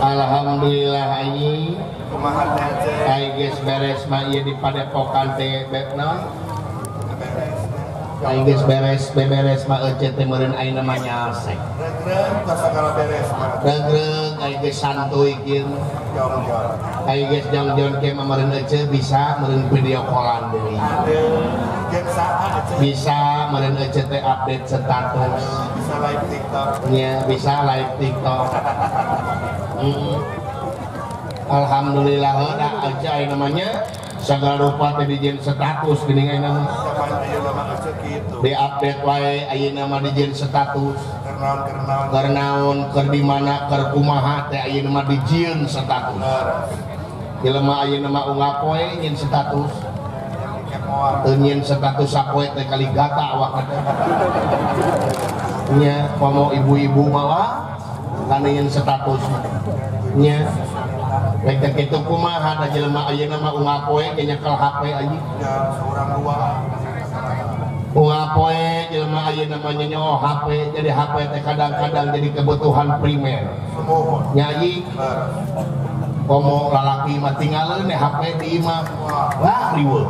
Alhamdulillah ayi kumaha teh ai geus beres mah ieu di padepokan teh naon ai geus beres beberes mah ece teh meureun ayeuna mah nyalsek regreg ka sagala beres mah regreg ai geus santuy kieu ai geus jongjon kieu mah meureun ece bisa meureun video callan deui bisa meureun ece teh update status bisa live TikTok nya bisa live TikTok. Alhamdulillah da ece ayeuna mah nya segala rupa teh dijieun status geuning ayeuna mah di update wae ayeuna mah dijieun status keur naon keur di mana keur kumaha teh ayeuna mah dijieun status jelema ayeuna mah unggal poe nyieun status teu nyieun status sapoe teh kali gata awak teh nya komo ibu-ibu mah kana nyieun status nya rek teh kitu kumaha da jelema ayeuna mah unggal poe ge nyekel HP aja saurang dua unggal poe jelema ayeuna mah nyenyo HP jadi HP teh kadang-kadang jadi kebutuhan primer nyayi komo lalaki mah tinggalin HP di imah wah riweuh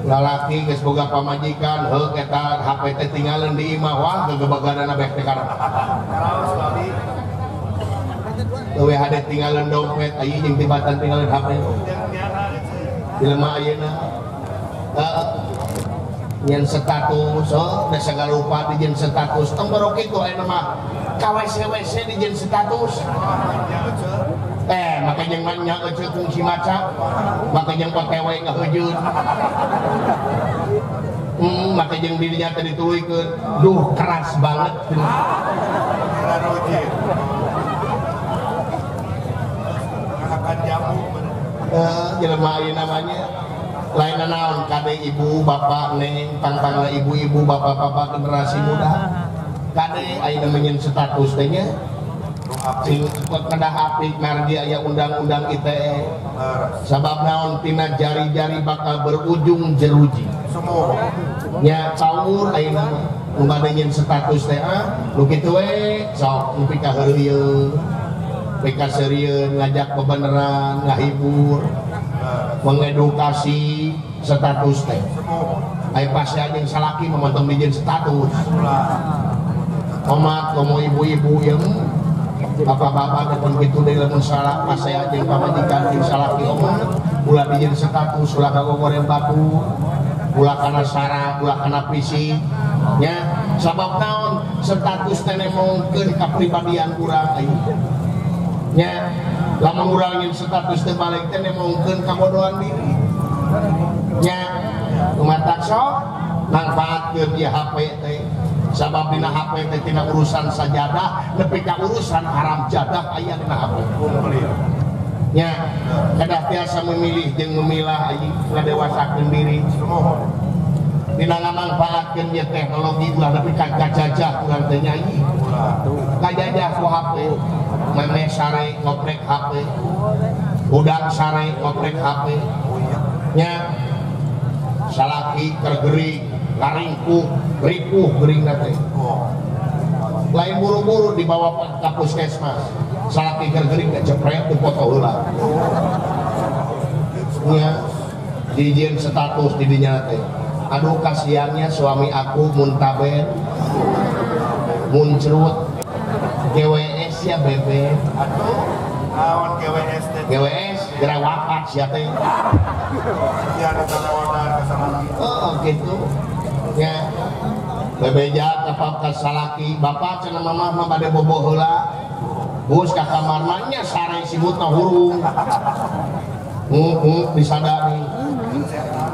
lalaki geus boga pamajikan heuh eta HP teh tinggalin di imah wah gegebeganana bek teh kana leuwih hade tinggalin dompet ayi jeung tibatan tinggalin HP jelema ayeuna nyen status oh da sagala rupa dijieun status tong barok kitu ayeuna mah ka WC-WC dijieun status make jeung nya ece fungsi maca make jeung OTW ngaheujeun make jeung dirinya teh dituluykeun duh keras banget jelema ayeuna mah nya lain naon kade ibu bapak neng pangpangna ibu-ibu bapak-bapak generasi muda kade ayeuna menyen status teh nya sing kedah apik margi aya undang-undang ITE sabab naon tina jari-jari bakal berujung jeruji nya caur ayeuna mah nu bade nyen status teh nu kitu we sok nu pikaheurieun pikaseurieun ngajak bebeneran ngahibur mengedukasi status teh aya pasti jeung salaki mah mantong dijieun status omat komo ibu-ibu yang bapak-bapak depan kitu deui lamun salah pasea jeung pamajikan jeung salaki omat ulah dijieun status ulah kagogoreng batu ulah kana sara ulah kana fisik nya sabab naon status teh nemongkeun kapribadian urang ayeuna nya lamun urang nyeun status teh balik teh nemongkeun kabodohan diri nya kumatak sok mangfaatkeun ieu HP teh sabab dina HP teh tina urusan sajadah nepi ka urusan haram jadah aya dina HP nya kedah tiasa memilih jeung memilah ayi ngadewasakeun diri dina ngamangfaatkeun ieu teknologi ulah nepi ka kajajah urang teh nya ayi kajajah ku HP memeh sare ngoprek HP budak sare ngoprek HP nya salaki keur gering ngaringkuh ripuh geuringna teh lain buru-buru dibawa ka puskesmas salaki keur gering teh jepret dipoto heula nya dijieun status di dinya teh aduh kasihannya suami aku muntaber muncrut GWS ya bebe aduh naon GWS teh GWS geura wafat sia teh ya ada kasalaki oh gitu nya bebeja ka salaki bapak cenah mamah mah bade bobo heula bus ka kamar mah nya sare sibutna hurung disadari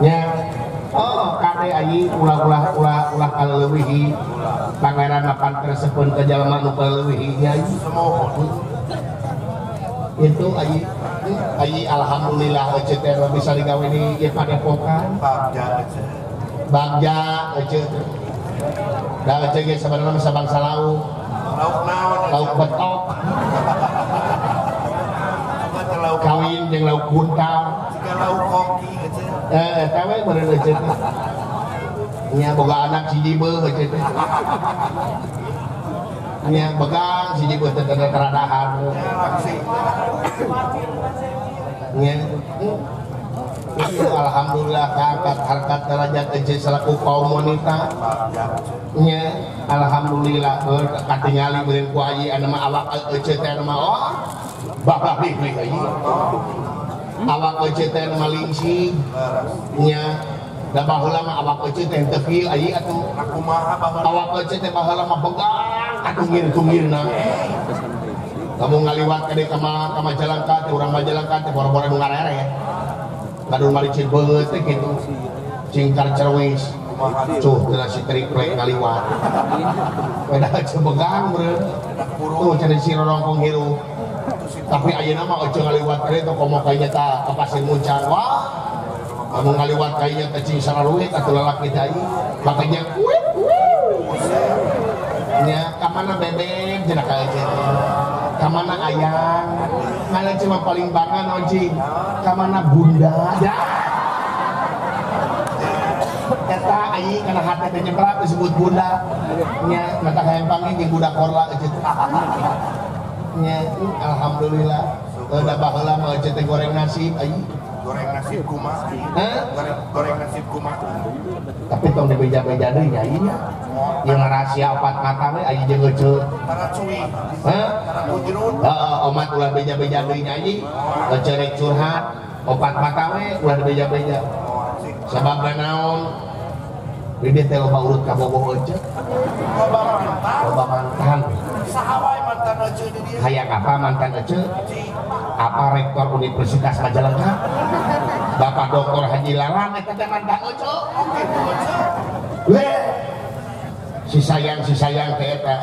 nya oh kade ayi ulah-ulah ulah ulah kaleuwihi pangeran mapan tersepun ke jalma nu kaleuwihi nya itu ayi ayi alhamdulillah ece teh bisa digawe di ieu padepokan bagja ece bagja ece da ece ge sabanana mah sabangsa lauk lauk naon lauk betok kawin jeung lauk buntal siga lauk koki ece eta we meureun ece teh nya boga anak hiji beuh ece teh. Nya begang siji beuh teh teradahar. Nya alhamdulillah kaangkat harkat derajat ece selaku kaum wanita. Nya alhamdulillah katingali beureun ku ayi anu mah awak ece teh anu mah oh babah bih ayi. Awak ece teh anu mah lingsing. Nya da baheula mah awak ece teh teu kieu ayi atuh. Kumaha baheula? Awak ece teh baheula mah begang katunggir-tunggirna. Lamun ngaliwat ka dieu ka Majalengka teh urang Majalengka teh boro-boro nu ngarere. Kadun maricin beungeut teh kitu. Cingkar cerwis. Cuh teu si triplek ngaliwat. Beda ece begang meureun. Tuh cenah si rorongkong hirup. Tapi ayeuna mah ece ngaliwat ka dieu komo ka nya ta ka Pasir Muncang. Wah. Kamu ngaliwat kayaknya teh cing sararuit atuh lalaki teh aing. Makanya kuit kuit. Nya ka mana bebek cenah ka ece. Ka mana ayang? Ngana cuma paling bangga naon cing? Ka mana bunda? Ya. Eta aing kana hate teh nyebrak disebut bunda. Nya mata hayang panggil jeung budak korla ece teh. Nya alhamdulillah. Da baheula mah ece teh goreng nasi aing. Goreng nasib kumaha? Goreng nasib kumaha? Tapi tong dibeja-beja deui nya ieu nya. Ieu rahasia opat mata we aing jeung ece. Tara cuy. Hah? Tara kujrut. Heeh, omat ulah beja-beja deui nya ieu. Ece rek curhat, opat mata we ulah dibeja-beja. Sabab naon? Di dieu teh loba urut ka bogoh ece. Loba mantan. Loba mantan. Saha wae mantan ece di dieu? Hayang apa mantan ece? Apa rektor Universitas Majalengka? Bapak Doktor Haji Lalang eta teh mantan ece. Oke, ece. We. Si sayang teh eta.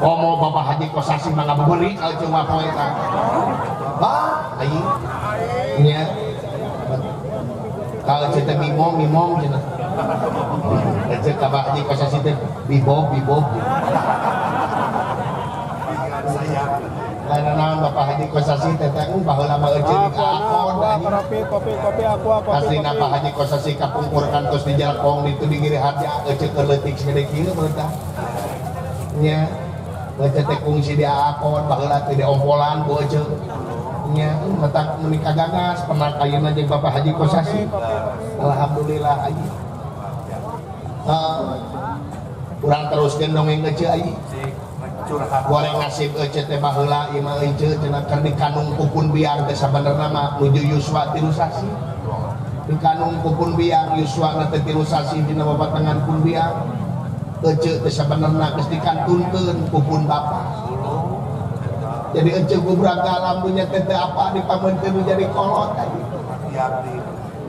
Komo Bapak Haji Kosasi mah ngabeureut ka ece mah poe eta. Bah, aing. Nya. Ka ece teh mimong cenah. Ece ka Bapak Haji Kosasi teh bibob. Lain naon Bapak Haji Kosasi teh teh baheula mah ece di kaakon kopi kopi aqua kopi. Aslina Pak Haji Kosasi kapungkur kantos di Jalkong ditu di Giri Harja ece keur leutik sagede kieu meureun tah. Nya ece teh kungsi di aakon baheula teh diompolan ku ece. Nya matak meuni kagagas pernah ayeuna jeung Bapak Haji Kosasi. Alhamdulillah ayi. Urang teruskeun dongeng ece ayi. Goreng nasib ece teh baheula ieu mah ece cenah keur dikandung pupun biang teh sabenerna mah nuju yuswa 3 sasi. Dikandung pupun biang yuswa teh 3 sasi dina babatengan pun biang. Ece teh sabenerna geus dikantunkeun pupun bapa. Jadi ece gubrak alam dunya teh teu apa dipameunkeun nu jadi kolot.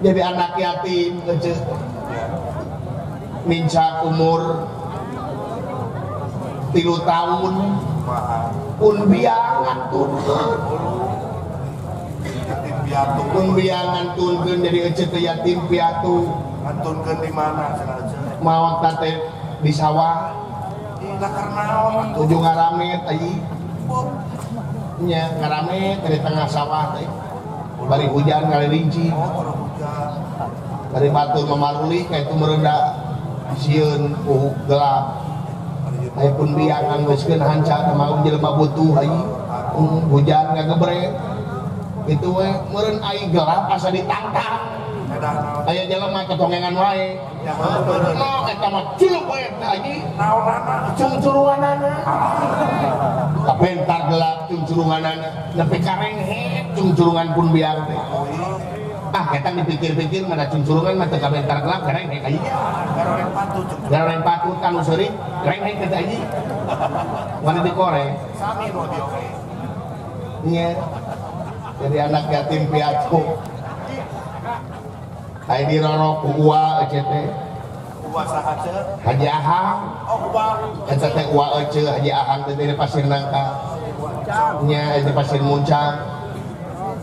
Jadi anak yatim ece. Nincak umur 3 tahun pun biangan tunkeun. Pun biangan tunkeun jadi ece teh yatim piatu. Ngantunkeun di mana cenah ece? Maot teh di sawah. Lah karena naon? Tujuh ngaramet ayi. Nya ngaramet dari tengah sawah teh. Bari hujan ngalilinci. Bari batur mamaruli ka itu merendah sieun ku gelap. Aya pun biangan geuskeun hanca teh mau jelema butuh ayi. Hujan ngagebrek. Itu we meureun ai gelap asa ditangtang. Aya jelema ketongengan wae. No eta mah culup we teh ayi. Naonana cungcurunganana. Kapentar gelap cungcurunganana. Nepi ka renghet cungcurungan pun biang teh. Ah eta dipikir-pikir mana cungcurungan mah teu kabentar gelap renghet ayi. Garoreng patut. Garoreng patut kanu seurik renghet teh ayi. Mana dikoreng? Sami nu dieu oge. Nya. Jadi anak yatim piatu. Aya dirorok ku uwa ece teh. Uwa saha ce? Haji Ahang. Oh, uwa. Eta teh uwa ece Haji Ahang teh di Pasir Nangka. Nya di Pasir Muncang.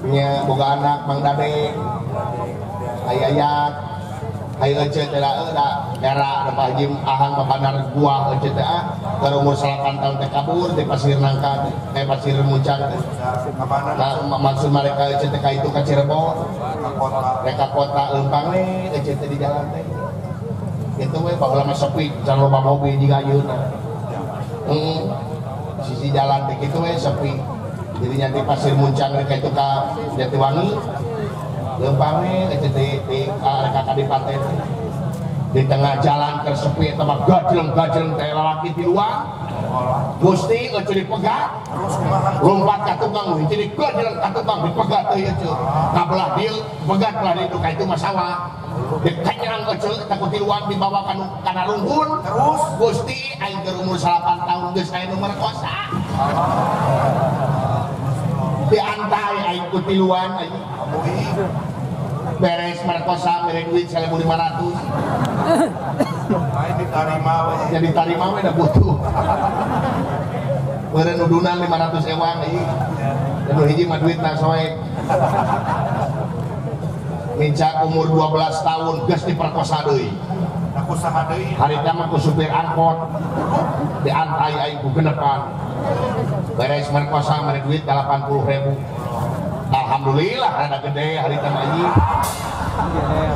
Nya boga anak Mang Dadeng. Aya ayat. Aya ece teh da era da Haji Ahang babandar buah ece teh ah. Keur umur 8 tahun teh kabur di Pasir Nangka teh, Pasir Muncang teh. Nah, maksud mereka ece teh ka itu ka Cirebon. Mereka kota lempang we ece teh di jalan teh. Itu we baheula mah sepi, can loba mobil jiga ayeuna. Heeh. sisi jalan teh kitu we sepi. Jadi nyanti Pasir Muncang rek itu ka Jatiwangi. Leumpang we ece di rek ka kadipaten. Di tengah jalan tersepi eta mah gajleng-gajleng teh lalaki tiluan. Gusti ece dipegat. Lompat ka tukang hiji digajleng ka tukang dipegat teh ece. Ka belah dieu pegat belah ditu ka itu mah sawah. Dikenyang ece eta ku tiluan dibawa kana rungkun. Terus Gusti aing keur umur 8 tahun geus aya nu merkosa. Diantai aing ku tiluan aing. Beres merkosa mere duit 1.500. Lain ditarima we. Jadi tarima we da butuh. Meureun udunan 500 ewang ieu. Dan hiji mah duitna soek. Mincak umur 12 tahun geus diperkosa deui. Aku saha deui? Harita mah ku supir angkot. Diantai aing ku genepan. Beres merkosa mere duit 80.000. Alhamdulillah rada gede harita mah ieu.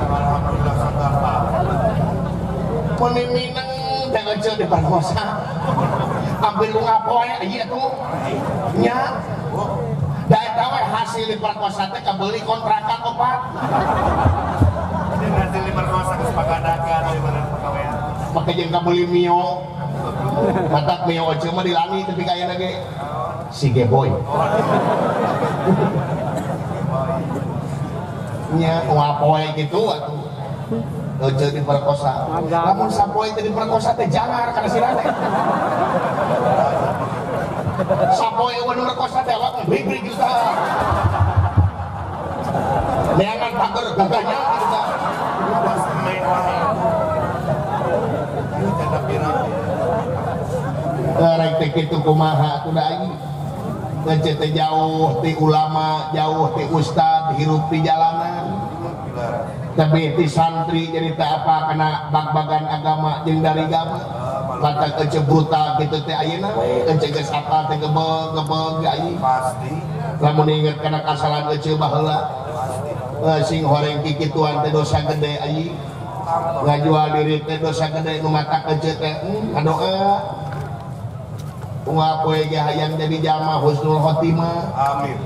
Alhamdulillah sagala. Mun mineng teh ece diperkosa. Hampir ku ngapoe ieu atuh. Nya. Da eta we hasil diperkosa teh kabeuli kontrakan opat. Dan hasil diperkosa geus pagadagan we bener pagawean. Make jeung kabeuli Mio. Matak Mio ece mah dilangi tapi ka ayeuna ge si Geboy. Nya ngapoe kitu atuh. Ece diperkosa. Lamun sapoe teh diperkosa teh jangar kana sirah teh. Sapoe eueuh nu merkosa teh awak brig-brig kitu tah. Neangan pager gagahnya kitu tah. Awas mewah. Janda pirang. Rek teh kitu kumaha atuh da aing. Ece teh jauh ti ulama, jauh ti ustad, hirup di jalanan. Tapi ti santri jadi teh apa kena bag-bagan agama jeung dari agama. Mata ece brutal kitu teh ayeuna we, ece geus apa teh gebeg-gebeg aing. Pasti. Lamun inget kana kasalahan ece baheula. Sing horeng kikituan teh dosa gede aing. Ngajual diri teh dosa gede nu mata ece teh ngadoa. Unggal poe ge hayang jadi jalma husnul khotimah. Amin.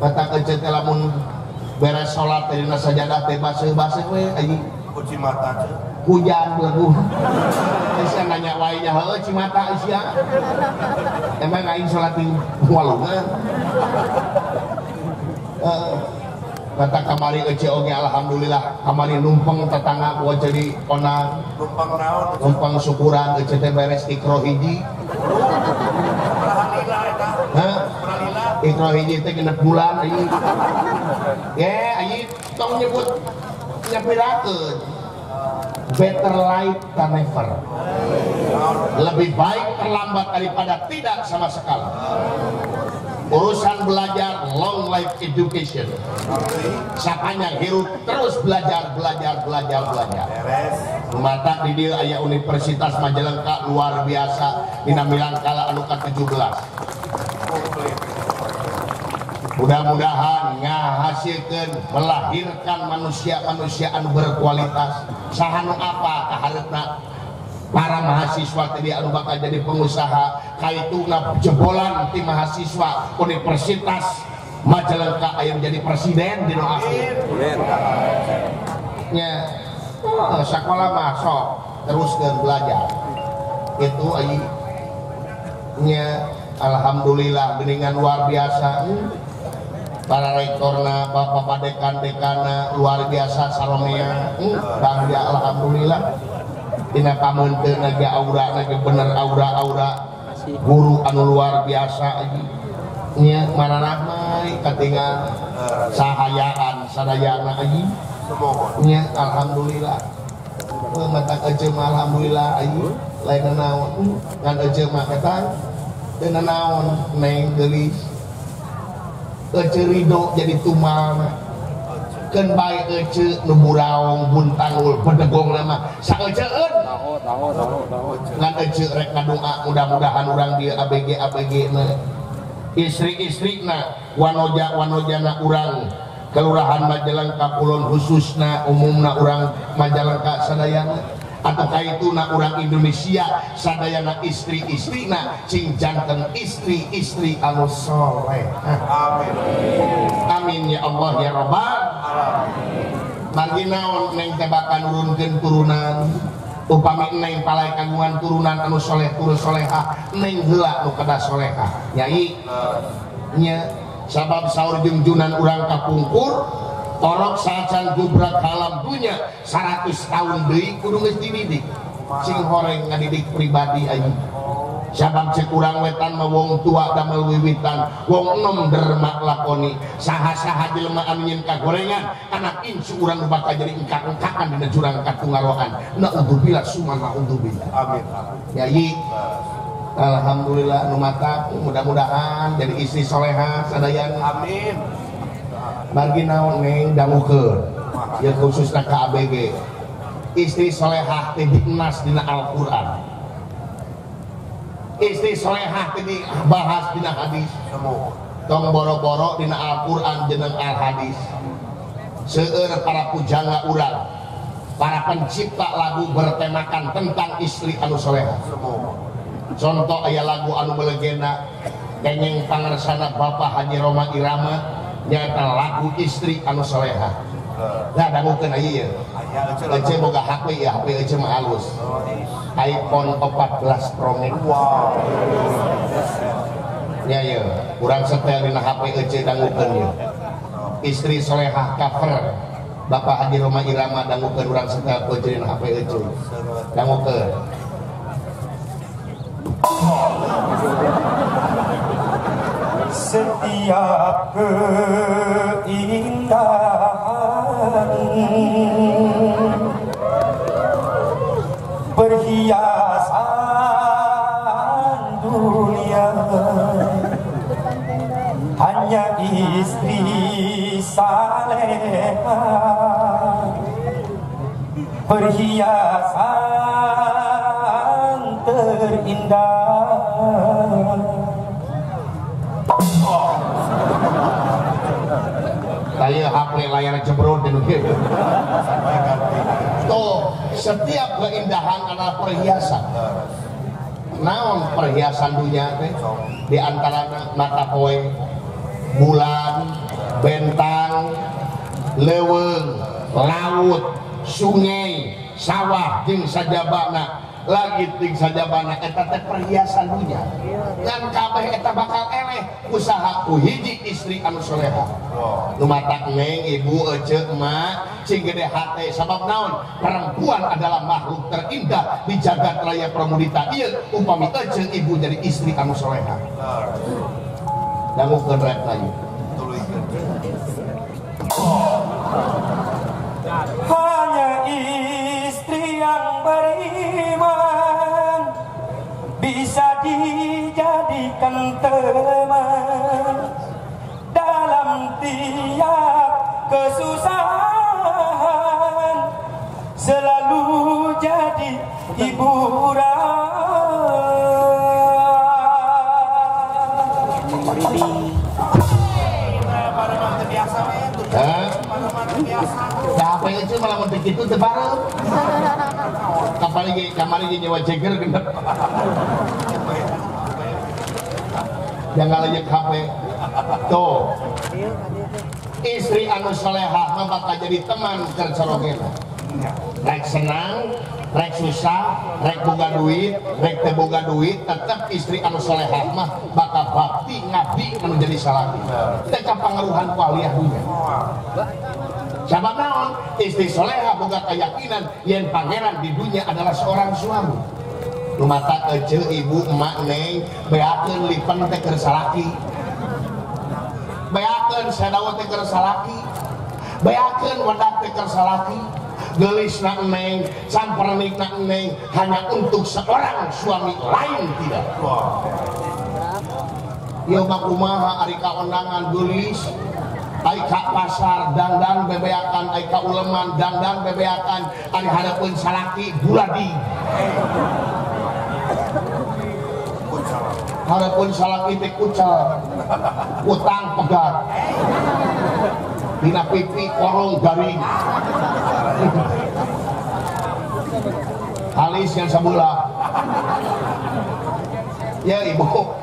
Mata ece teh lamun beres salat teh dina sajadah teh baseuh-baseuh we aing. Ku cimata teh. Hujan beleguh. Sia nanya wae nya heueuh cimata sia. Emang aing salat di walungan. Mata kamari ece oge alhamdulillah kamari numpang tetangga ku ece di onang. Numpang naon? Numpang syukuran ece teh beres ikro hiji. Hah? Ikro hiji teh genep bulan aing. Ye aing tong nyebut nyapirakeun. Better late than never. Lebih baik terlambat daripada tidak sama sekali. Urusan belajar long life education. Sapanjang hirup terus belajar, belajar, belajar, belajar. Mata di dieu aya Universitas Majalengka luar biasa dina milangkala anu ka-17. Mudah-mudahan ngahasilkeun melahirkan manusia-manusia anu berkualitas. Saha nu apa kahareupna para mahasiswa tadi anu bakal jadi pengusaha kaituna jebolan ti mahasiswa Universitas Majalengka aya jadi presiden dina akhir. Nya sakola mah sok teruskeun belajar. Itu aya nya alhamdulillah geuningan luar biasa. Para rektorna, bapak dekan-dekana luar biasa saromea. Bangga alhamdulillah. Dina pameunteuna ge aura ge bener aura-aura guru anu luar biasa nya mararahmai katingal sahayaan sadayana aji nya alhamdulillah. Mata ece mah alhamdulillah aji lain naon ngan ece mah ketang teu naon neng geulis ece ridho jadi tumal keun bae ece nu buraong buntangul bedegong mah saeuceun ngan ece rek ngadoa mudah-mudahan urang dieu ABG ABG na istri-istrina wanoja wanojana urang Kelurahan Majalengka Kulon khususna umumna urang Majalengka sadayana Atau kaituna urang Indonesia sadayana istri-istrina cing janten istri-istri anu soleh. Amin. Amin ya Allah ya Rabbal alamin. Margi naon neng teh bakal nurunkeun turunan. Upami neng palai kagungan turunan anu soleh turun solehah, neng heula nu kedah solehah. Nyai nya sabab saur jungjunan urang kapungkur orok sacan gubrak alam dunya 100 tahun deui kudu geus dididik. Sing horeng ngadidik pribadi aing. Sabab cek urang wetan mah wong tua damel wiwitan, wong enom derma lakoni. Saha-saha jelema anu nyeun kagorengan, anak incu urang nu bakal jadi engkak-engkakan dina jurang katungarohan. Naudzubillah summa naudzubillah. Amin. Yai, alhamdulillah nu mata mudah-mudahan jadi istri soleha sadayana. Amin. Margi naon neng dangukeun ya khususna ka ABG. Istri solehah teh dienas dina Al-Qur'an. Istri solehah teh dibahas dina hadis. Tong boro-boro dina Al-Qur'an jeneng al-hadis. Seueur para pujangga urang, para pencipta lagu bertemakan tentang istri anu solehah. Contoh aya lagu anu melegenda kenging pangersana Bapak Haji Rhoma Irama nyata lagu istri anu soleha. Nah dangukeun aya ieu. Ece boga HP ya, HP ece mah halus. iPhone 14 Pro Max. Wow. Ya ya, urang setel dina HP ece dangukeun ieu. Istri solehah cover Bapak Haji Rhoma Irama dangukeun urang setel ece dina HP ece. Dangukeun. Setiap keindahan perhiasan dunia hanya istri saleha, perhiasan terindah. Saya HP layar jebrot dan gitu. Tuh, setiap keindahan adalah perhiasan. Naon perhiasan dunia teh? Di antara mata poe, bulan, bentang, leuweung, laut, sungai, sawah jeung sajabana. Langit jeung sajabana eta teh perhiasan dunia. Ngan kabeh eta bakal eleh usaha ku hiji istri anu soleha. Nu matak neng ibu ece emak sing gede hate sabab naon? Perempuan adalah makhluk terindah di jagat raya pramudita ieu upami ece ibu jadi istri anu soleha. Dangukeun rek lagi. Hanya istri yang beriman bisa dijadikan teman dalam tiap kesusahan, selalu jadi hiburan. Apa itu malah menteri itu terbaru. Kamari ge nyewa jeger genep. Jangan lagi HP. Tuh. Istri anu solehah mah bakal jadi teman keur corogena. Rek senang, rek susah, rek boga duit, rek teu boga duit, tetep istri anu solehah mah bakal bakti ngabdi anu jadi salaki. Teu kapangaruhan ku aliyah dunya. Sabab naon? Istri soleha boga keyakinan yen pangeran di dunia adalah seorang suami. Nu mata ece ibu emak neng beakeun lipen teh keur salaki. Beakeun sadawa teh keur salaki. Beakeun wedak teh keur salaki. Geulisna neng, sampernikna neng hanya untuk seorang suami lain tidak. Ieu mah kumaha ari kaondangan geulis. Ai ka pasar dangdang bebeakan, ai ka uleman dangdang bebeakan, ari hareupeun salaki buladi. Hareupeun salaki teh kucel, utang pegat, dina pipi korong garing. Manis yang sebelah. Ya ibu,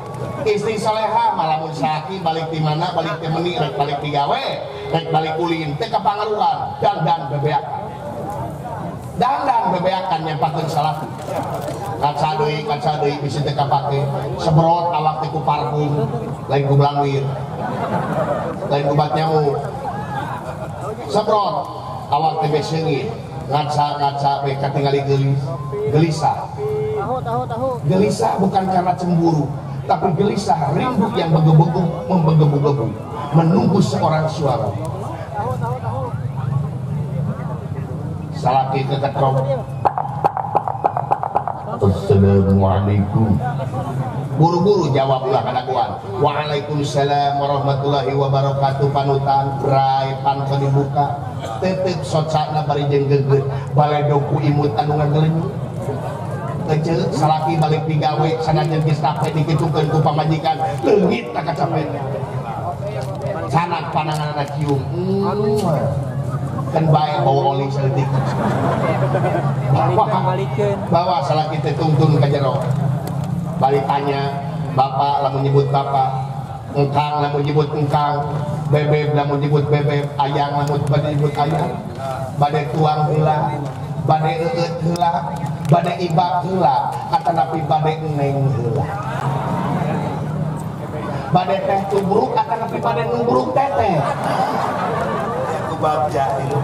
istri soleha malamun salaki balik di mana, balik di meni, rek balik di gawe, rek balik ulin, teh kapangaruhan, dandan bebeakan. Dandan bebeakan nyempakeun salaki. Kaca deui bisi teu kapake. Sebrot awak teh ku parfum, lain ku blangwir. Lain ku bat nyamuk. Sebrot awak teh beseungit, ngaca-ngaca we katingali geulis, gelisah. Gelisah bukan karena cemburu, tapi gelisah rindu yang menggebu-gebu, menggebu-gebu, menunggu seorang suami. Salaki keketrok. Assalamualaikum. Buru-buru jawab ulah kadaguan. Waalaikumsalam warahmatullahi wabarakatuh. Panutan brai panto dibuka. Tetep socana bari jeung gegeut. Baledog ku imut anu ngagelenyut. Ece salaki balik digawe sanajan geus capek dikitukeun ku pamajikan leungit tak kacape. Sanak pananganna cium. Kan bae bawa oli saeutik. Bawa salaki teh tungtun ka jero. Balik tanya, bapak lamun nyebut bapak, engkang lamun nyebut engkang, bebeb lamun nyebut bebeb, ayang lamun nyebut ayang. Bade tuang heula, bade eueut heula, bade ibak heula, atanapi bade neng heula. Bade teh tubruk atanapi bade nubruk teteh. Baca itu.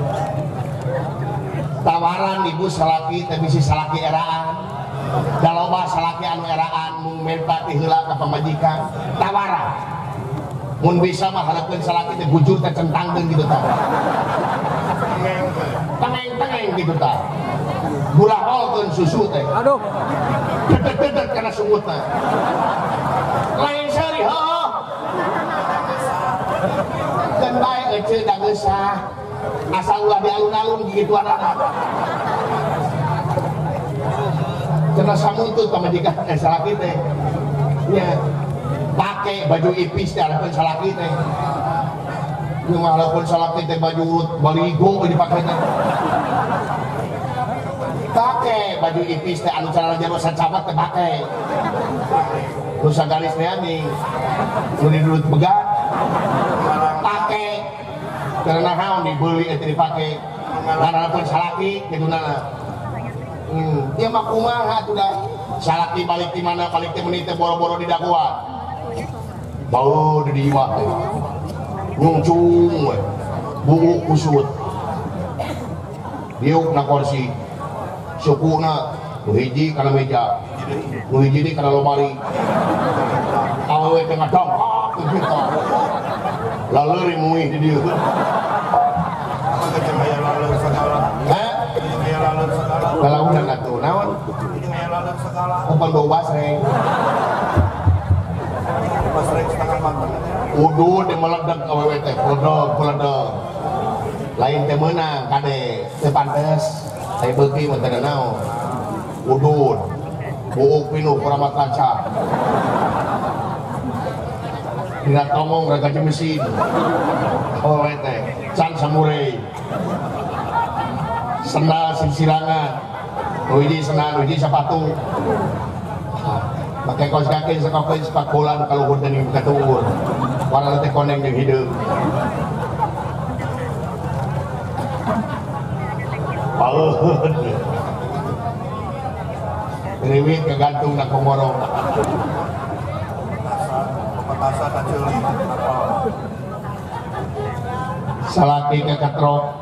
Tawaran ibu salaki teh bisi salaki eraan. Da loba salaki anu eraan mung menta ti heula ka pamajikan. Tawaran. Mun bisa mah hareupeun salaki teh bujur teh centangkeun kitu tah. Tengeng-tengeng kitu tah. Gulaholkeun susu teh. Aduh. Dedet-dedet kana sungutna. Lain seuri heuh. Kan bae ece da geusah. Asal ulah di alun-alun gigituan anak. Cenah samuntut pamajikan salaki teh. Nya pake baju ipis teh hareupeun salaki teh. Ieu mah hareupeun salaki teh baju urut baligo dipake teh. Pake baju ipis teh anu calana jero sacabat teh pake. Nu sagaris teh nih. Nu didurut begat. Pake karena naon dibeli eta dipake. Hareupeun salaki kitu nana. Dia mah kumaha atuh da salaki balik di mana balik teh meuni teh boro-boro di dagoan. Bau di imah teh. Nyungcung we. Buuk kusut. Diuk na kursi. Sukuna nu hiji kana meja. Nu hiji deui kana lomari. Awewe teh ngadongkok kitu. Laleuri muih di dieu. Hah? Lalaunan atuh naon? Kapan bau basreng? Basreng setengah matang. Udud teh meledeg awewe teh, peledeg, peledeg. Lain teh meunang kade, teu pantes. Teh beuki mah teu naon. Udud. Buuk pinuh kuramat lancar. Dina tongong raga mesin. Awewe teh can samurei. Sendal sisirangan, nu hiji sendal, nu hiji sepatu. Pakai kaos kaki, sekakoin sepakulan kalau hujan yang katuur. Warna teh koneng jeung hideung. Paeun. Riwit kegantung na komorong. Petasan aceuli. Salaki kakatrok.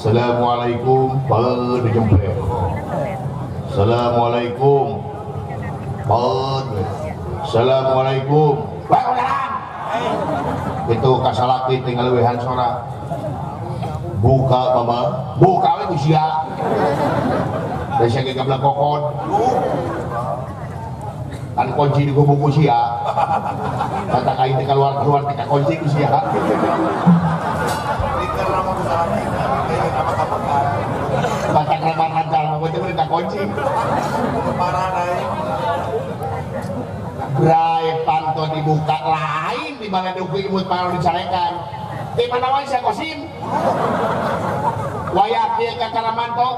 Assalamualaikum, paeun dijempet. Assalamualaikum, paeun. Assalamualaikum. Waalaikumsalam. Itu kasalaki tinggal leuwihan sora. Buka mama, buka we ku sia. Da sia ge gablak kokon. Kan kunci di gubuk ku sia. Kata kain teh keluar-keluar teh kunci ku sia. Batak ramahan jalan teh mereka kunci. Brai panto dibuka lain di mana duku imut panto dicarekan. Di mana wae sia kosim? Wayah kieu ka karamantok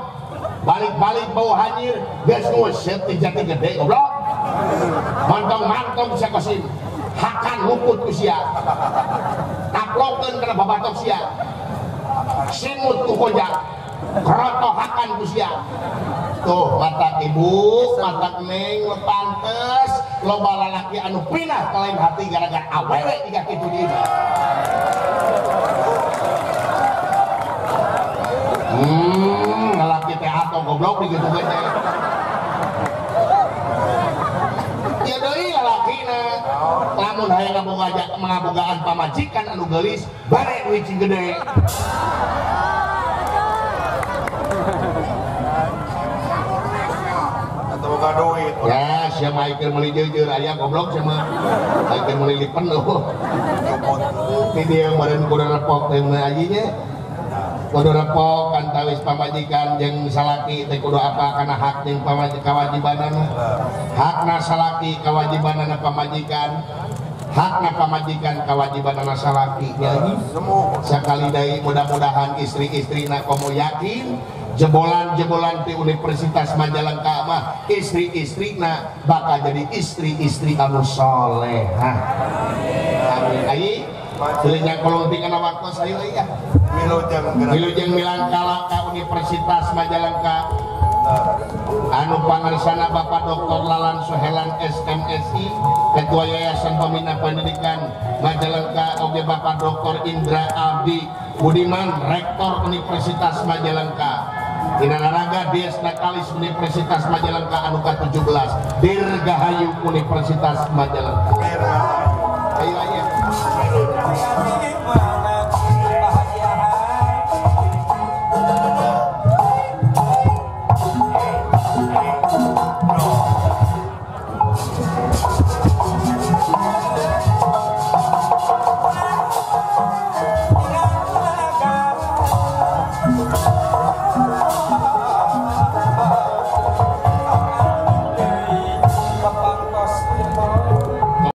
Balik-balik bau hanyir geus nguseut ti jati gede goblok. Mantong-mantong sia kosim. Hakan luput ku sia. Taplokeun kana babatok sia. Simut ku kojak. Kroto hakan ku sia. Tuh matak ibu, matak neng pantes loba lalaki anu pindah ka lain hati gara-gara awewe jiga kitu di imah. Ngalaki teh atau goblok digitu teh. Ya deui lalakina. Lamun hayang ngabogaan pamajikan anu geulis, bare duit cing gede. Atau boga duit. Ya, sia mah keur meuli jeujeur aya goblok sia mah. Keur meuli lipen lho. Di dieu meureun kudu repok teh mah ajinya. Kudu repok antawis pamajikan jeung salaki teh kudu apa kana hak jeung kawajibanana. Hakna salaki kawajibanana pamajikan, hakna pamajikan kawajibanana salaki. Nya sakali deui mudah-mudahan istri-istrina komo yakin jebolan-jebolan ti Universitas Majalengka mah istri-istrina bakal jadi istri-istri anu solehah. Amin. Ayi Tulingnya kolong tinggal waktu saya ya. Wilujeng milangkala ka Universitas Majalengka. Anu pangarsana Bapak Dr. Lalan Suhelan SMSI, Ketua Yayasan Pembina Pendidikan Majalengka, oge Bapak Dr. Indra Abdi Budiman, Rektor Universitas Majalengka. Dina naraga Dies Natalis Universitas Majalengka anu ka-17, Dirgahayu Universitas Majalengka. Ayo ayo.